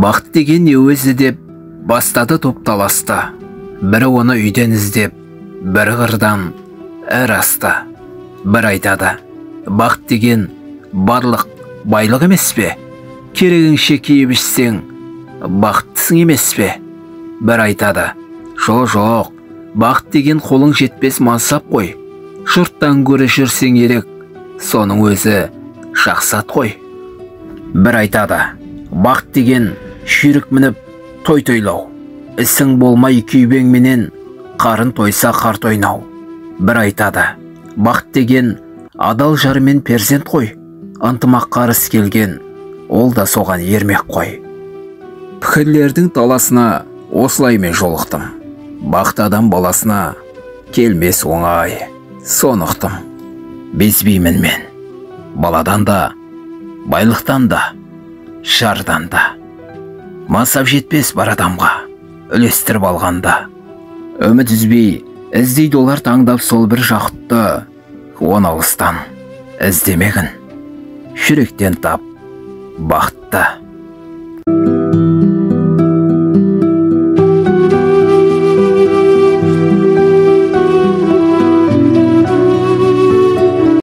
Бақыт деген не өзі деп бастады топ таласты. Бірі оны үйден іздеп, бірі қырдан әр асты. Бір айтады, бақыт деген барлық байлық емес пе? Керегіңше киіп ішсең, бақыттысың емес пе? Бір айтады, жоқ, бақыт деген қолың жетпес мансап қой. Жұрттан гөрі жүрсең ерек, соның өзі жақсы ат қой. Бір айтады, бақыт деген жүйрік мініп той тойлау. Ісің болмай күйбеңменен қарын тойса қарт ойнау. Бір айтады, бақыт деген адал жармен перзент қой. Ынтымаққа ырыс келген, ол да соған ермек қой. Пікірлердің таласына осылай мен жолықтым. Бақыт адам баласына келмес оңай, соны ұқтым. Безбеймін мен, баладан да, байлықтан да, жардан да. Мансап жетпес бар адамға, үлестіріп алғанда. Үміт үзбей, іздейді олар таңдап сол бір жақұтты, оны алыстан іздемегін. Жүректен тап бақытты.